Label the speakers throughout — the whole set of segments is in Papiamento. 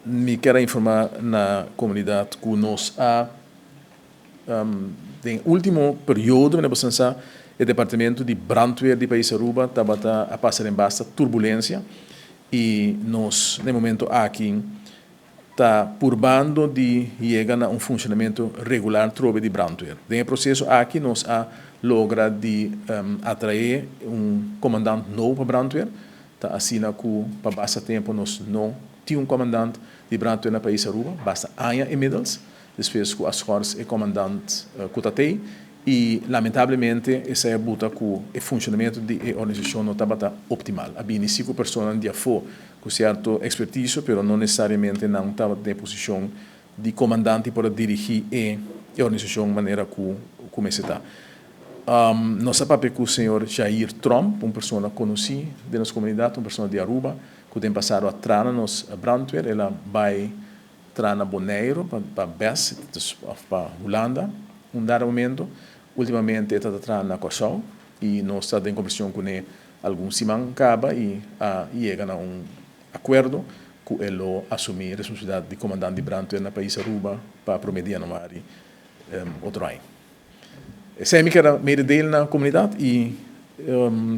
Speaker 1: Mi kier a informa na comunidad cu nos a den ultimo periodo, manera boso sa, e departamento di brandweer di pais Aruba tabata a pasa den basta turbulencia y nos na e momento aki ta purbando di yega na un funcionamento regular trobe di brandweer. Den e proceso aki nos a logra di atrae un comandant nobo pa brandweer. Ta asina cu pa basta tempo nos no tin un comandant di brandweer na pais Aruba, basta aña inmiddels, despues cu a schors e comandant cu ta tey y lamentablemente esey a buta cu e funcionamento di e organisacion no tabata optimal. A bini si cu personanan di afo cu cierto experticio, pero no necesariamente nan tabata den e posicion di comandante por a dirigi e organisacion manera cu cu mester ta. Nos a papia cu señor Jair Tromp, un persona conoci den nos comunidad, un persona di Aruba cu den pasado a traha na nos brandweer. El a bay traha na Boneiro pa bes of pa Hulanda un dado momento. Ultimamente e ta ta traha na Corsou y nos ta den conversacion cune algun siman caba y a yega na un acuerdo cu e lo asumi responsabilidad di comandant di brandweer na pais Aruba pa prome di januari otro aña. Esei mi kier a mededeel na comunidad y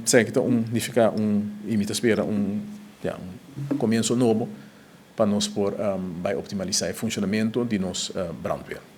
Speaker 1: esaki ta un nifica un y mi ta spera un ya un comienzo nobo pa nos por bay optimalisa e funcionamento di nos brandweer.